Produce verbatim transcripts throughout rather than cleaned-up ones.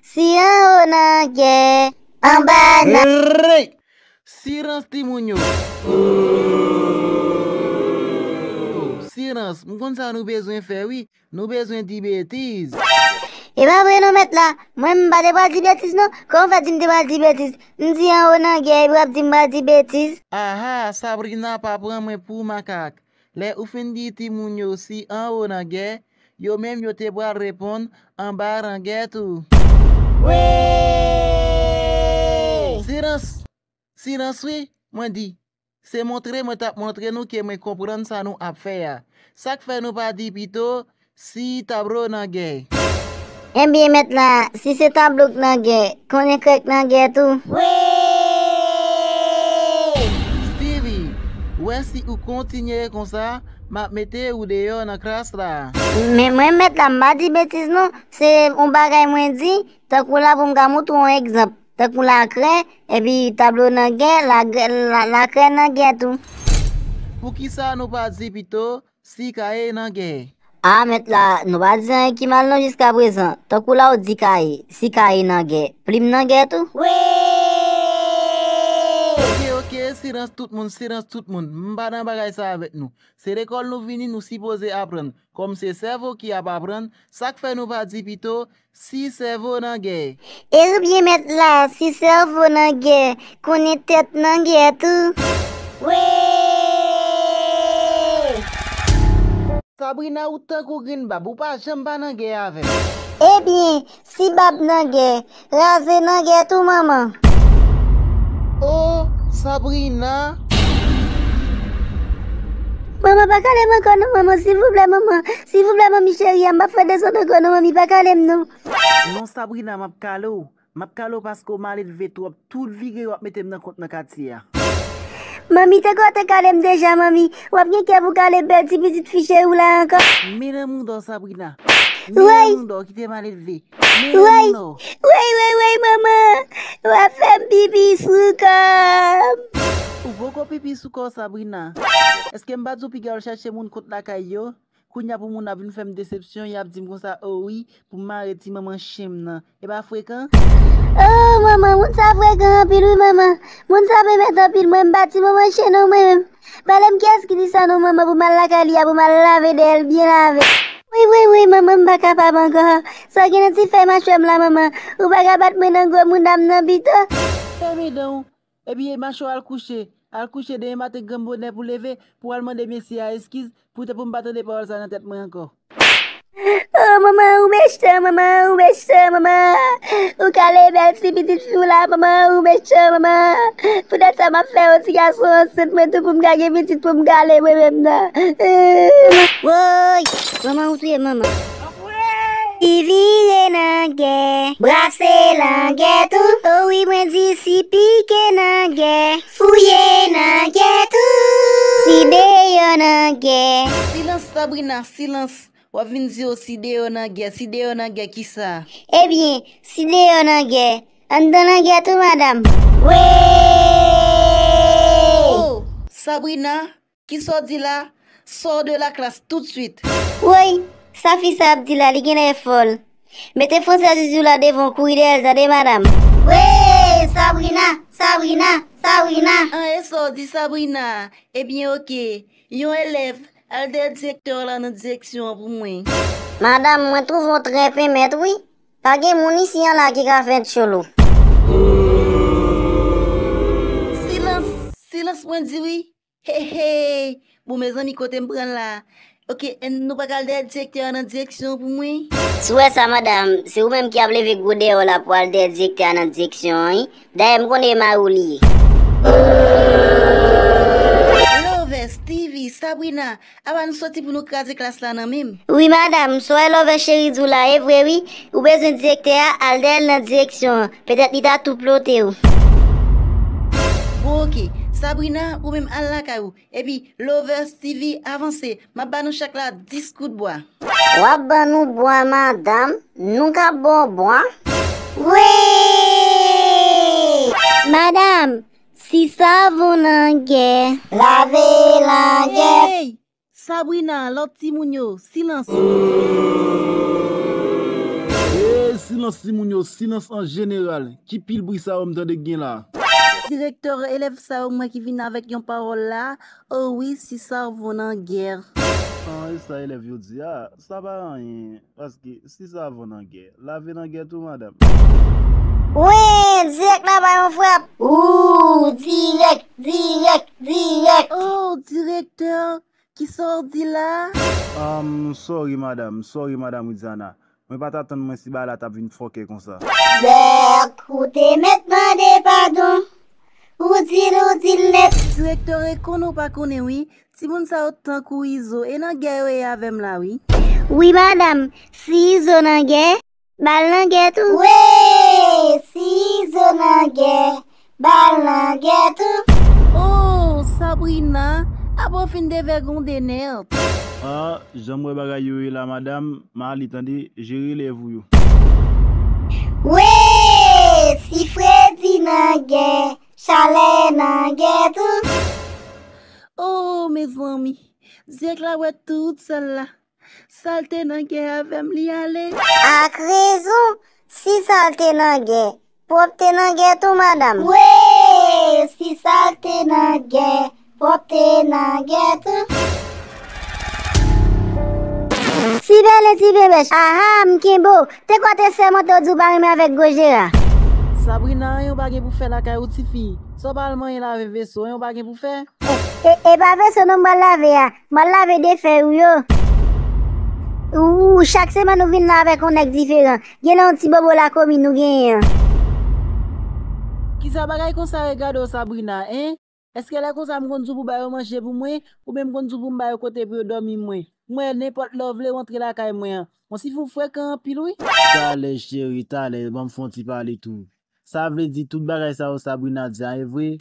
Si anwo nan gè, anba nan. Hey! Silans timoun yo. Silans, m konn sa nou bezwen fè wi. Nou bezwen di betiz. E pa vre non mèt la. Mwen m pa te pral di betiz non. Kòman w fè di m te pral di betiz? M di anwo nan gè epi w ap di m pral di betiz. Aha, Sabrina pa pran mwen pou makak. Lè ou fin di timoun yo si anwo nan gè, yo menm yo te pral reponn anba nan gè tou. Wi! Silans! Silans wi, mwen di. Se montre mwen t ap montre nou ke mwen konprann sa nou ap fè a. Sa k fè nou pa di pito si tablo nan gè? Ebyen mèt la, si se tablo k nan gè, konnen krèk nan gè tou. Wi! Stevie, ou wè si ou kontinye konsa, m ap mete ou deyò nan klas la. Men mwen mèt la, m pa di betiz non. Se yon bagay mwen di, tankou la pou m ka montre w yon egzanp. Tankou lakrè, epi tablo nan gè, lagrè, la, lakrè nan gè tou. Poukisa nou pa di pito si kaye nan gè? A, mèt la, nou pa di anyen ki mal non jiskaprezan. Tankou la w di kaye, si kaye nan gè, plim nan gè tou? Wi! Oke, oke, silans tout moun, silans tout moun. M pa nan bagay sa avèk nou. Se lekòl nou vini, nou sipoze aprann. Kòm se sèvo ki ap aprann, sa k fè nou pa di pito si sèvo nan gè? Ebyen mèt la, si sèvo nan gè, konnen tèt nan gè tou. Wi! Sabrina, ou tankou grenn bab, ou pa janm pa nan gè avè m. Ebyen, si bab nan gè, raze nan gè tou, manman. O, Sabrina! Manman, pa kale m ankò non, manman, silvouplè, manman. Silvouplè, manmi cheri a, m p ap fè dezòd ankò non, manmi, pa kale m non. Non, Sabrina, m ap kale w. M ap kale w paske w maledve twòp. Tout vire w ap mete m nan kont nan katye a. Manmi, tankou w te kale m deja, manmi. W ap gen kè pou kale bèl ti pitit fi cheri w la ankò. Men nan mouda w, Sabrina. Men nan mouda w, kite maledve. Men nan mouda w. Wey, wey, wey, manman. W ap fè m pipi sou kò m. Ou poko pipi sou kò w, Sabrina. Èske m pa di w piga w al chache moun kot lakay yo? Kounye a pou moun ap vin fè m desepsyon, y ap di m konsa, o wi, pou m mare ti manman chen m nan. E pa frekan? O, manman, moun sa frekan anpil wi, manman. Moun sa bebèt anpil, mwen m pa ti manman chen non, mwen menm. Pale m kiyès ki di sa non, manman, pou m al lakay li a, pou m al lave dèyè l byen lave. Wi, wi, wi, manman, m pa kapab ankò. Sa gen nan ti fèy machwè m la, manman. Ou pa ka bat mwen nan gwo mouda m nan pito? Fèmen dan w. Epi mache w al kouche. Al kouche demen maten granm bonè pou leve, pou w al mande mesye a eskiz, poutèt pou m pa tande pawòl sa nan tèt mwen ankò. O, manman, ou mechan, manman, ou mechan, manman. Ou kale bèl ti pitit fi w la, manman, ou mechan, manman. Poutèt sa m ap fè yon ti gason ansent mwen tou pou m ka gen pitit pou m kale mwen menm nan. Woy! Manman, ou touye m, manman. Si vire nan gè, brase nan gè tou. O wi, mwen di si pike nan gè, fouye nan gè tou. Si deyò nan gè. Silans, Sabrina, silans. W ap vin di yo si deyò nan gè, si deyò nan gè kisa? Ebyen, si deyò nan gè, anndan nan gè tou, madanm. Wey! O, Sabrina, kisa w di la? Sors de la classe tout de suite. Woy, sa fi sa ap di la, li genlè fòl. Mete fransèz ou la devan w, kouri dèyè l, tande, madanm. Wey, Sabrina, Sabrina, Sabrina. An, e sa w di, Sabrina? Ebyen, oke. Yon elèv, al dèyè direktè la nan direksyon an pou mwen. Madanm, mwen twouve w trè pemèt, wi. Pa gen moun isi an la ki ka fè tcholo. Silans, silans, mwen di wi. Hey, hey! Bon, mezanmi, kote m pran la? Oke, en, nou pa ka al dèyè direktè a nan direksyon an pou mwen? Si w wè sa, madanm, se ou menm ki ap leve gwo dèyè w la pou al dèyè direktè a nan direksyon an, wi. Dayè, m konnen e mari w li ye. Lovers, Stevie, Sabrina, apa nou soti pou nou kraze klas la nan menm? Wi, madanm, sa w wè Lovers cheri di w la, e vre, wi. Ou bezwen direktè a, al dèyè l nan direksyon an. Petèt li ta tou plote w. Bon, oke. Sabrina, ou menm al lakay ou. Epi, Lovers, Stevie, avanse. M ap ba nou chak la dis kout bwa. W ap ban nou bwa, madanm? Nou ka ba w bwa? Wi! Madanm, si savon nan gè. Lave nan gè. Hey! Sabrina, lòt timoun yo, silans. Silans timoun yo, silans an jeneral. Ki pil bri sa yo m tande k gen la? Direktè, elèv sa yo m wè ki vin avèk yon pawòl la. O wi, si sa vo nan gè. An, e sa elèv yo di a, sa pa anyen. Paske si sa vo nan gè, lave nan gè tou, madanm. Wi, dirèk la ba yon frap. Ou, dirèk, dirèk, dirèk. Oh, direktè, kisa w di la? Um, sorry, madanm. Sorry, madanm Widiana. Mwen pa t atann mwen si bagay la t ap vin fòkè konsa. Dèk, ou te mèt mande padon. Ou di l, ou di l nèt. Direktè, e konnen w pa konnen wi. Timoun sa yo tankou Izo, e nan gè yo ye avè m la wi. Wi, madanm, si Izo nan gè, ba l nan gè tou. Wi, si Izo nan gè, ba l nan gè tou. Oh, Sabrina, apa w fin devègonde nèt? Ah, jan m wè bagay yo ye la, madanm, m ale tande, jere lèv ou yo. Wi, si Fredi nan gè, chalè nan gè tou. Oh, mezanmi, dirèk la wè tout sal la. Sal te nan gè avè m, li ale. Ak rezon, si sal te nan gè, pwòpte nan gè tou, madanm. Wi, si sal te nan gè, pwòpte nan gè tou. Ti bèlen, ti bebèch, aha, m kenbe w. Te kwè w te sèmante w di w pa renmen avèk gwo Jera. Sabrina, anyen w pa gen pou fè lakay ou, tifi. Sa w pa al manyen lave veso, anyen w pa gen pou fè? E, e pa veso non m pral lave a. M pral lave de fèy ou yo. Ou, chak semèn ou vin la avèk yon nèg diferan. Genlè yon ti bobo lakomi nou genyen an. Kisa bagay konsa regade w, Sabrina, en? Èske lè konsa m konn di w pou ba yo manje pou mwen, oubyen m konn di w pou m ba yo kote pou yo dòmi mwen? Mwen, nenpòt lè w vle w antre lakay mwen an. Bon, tifi w frekan anpil wi. Talè cheri, talè, ban m fè yon ti pale tou. Sa vle di tout bagay sa yo Sabrina di a e vre?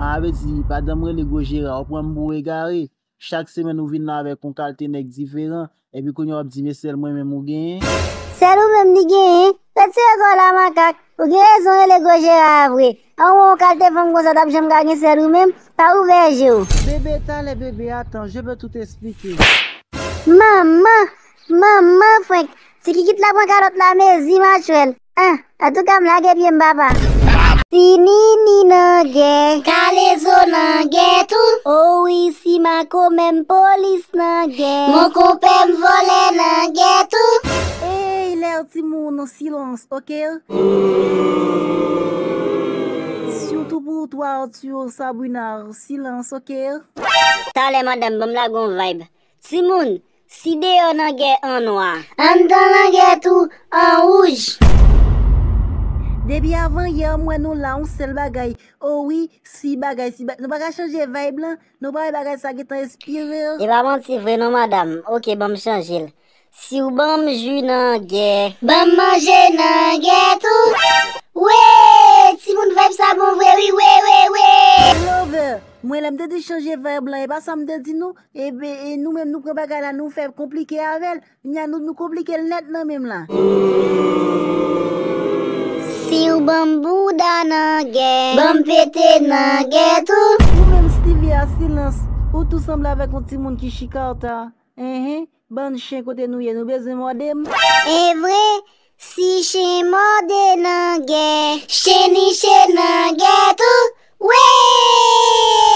A, vle di, pandan m rele gwo Jera, ou pran m pou egare. Chak semèn ou vin la avèk yon kalte nèg diferan, epi kounye a w ap di, men sèl mwen menm ou genyen? Sèl ou menm li genyen? Retire kò w la, makak. Ou gen rezon rele gwo Jera a vre. An, ou wè yon kalte fanm konsa t ap janm ka gen sèl ou menm? Pa ouvè je w. Bebe, talè, bebe, attends, je peux tout expliquer. Manman, manman frenk, ti kikit la pran kalòt la mezi matjwèl. An, antouka m lage pye m papa. Si Nini nan gè, Kalezo nan gè tou. O wi, si Mako menm polis nan gè. Mon konpè m vòlè nan gè tou. Ey, lè timoun, silans, oke? Sitou pou ou twa, Arthur, Sabrina, silans, oke? Talè madanm, ban m lage yon vibe. Timoun, si deyò nan gè an nwa, anndan nan gè tou an wouj. Depi avan yè m wè nou la, yon sèl bagay. O wi, si bagay, si bagay. Nou pa ka chanje vibe lan? Nou pa wè bagay sa gentan espire? E pa manti vre non, madanm. Oke, ban m chanje l. Si w ban m ji nan gè, ban m manje nan gè tou. Wi, timoun, vibe sa bon vre wi, wi, wi, wi. Lover, mwen lè m te di chanje vibe lan, e pa sa m te di nou? Ebe, e nou menm nou pran bagay la, nou fè konplike avè l. Kounya nou, nou konplike l nèt nan men m la. Si w ban m bouda nan gè, ban m pete nan gè tou. Ou menm Stevie a silans, ou tou sanble avèk yon timoun ki chikata. Enhen, bann chen kote nou ye, nou bezwen mòde m? E vre, si chen mòde nan gè, chen niche nan gè tou. Wi!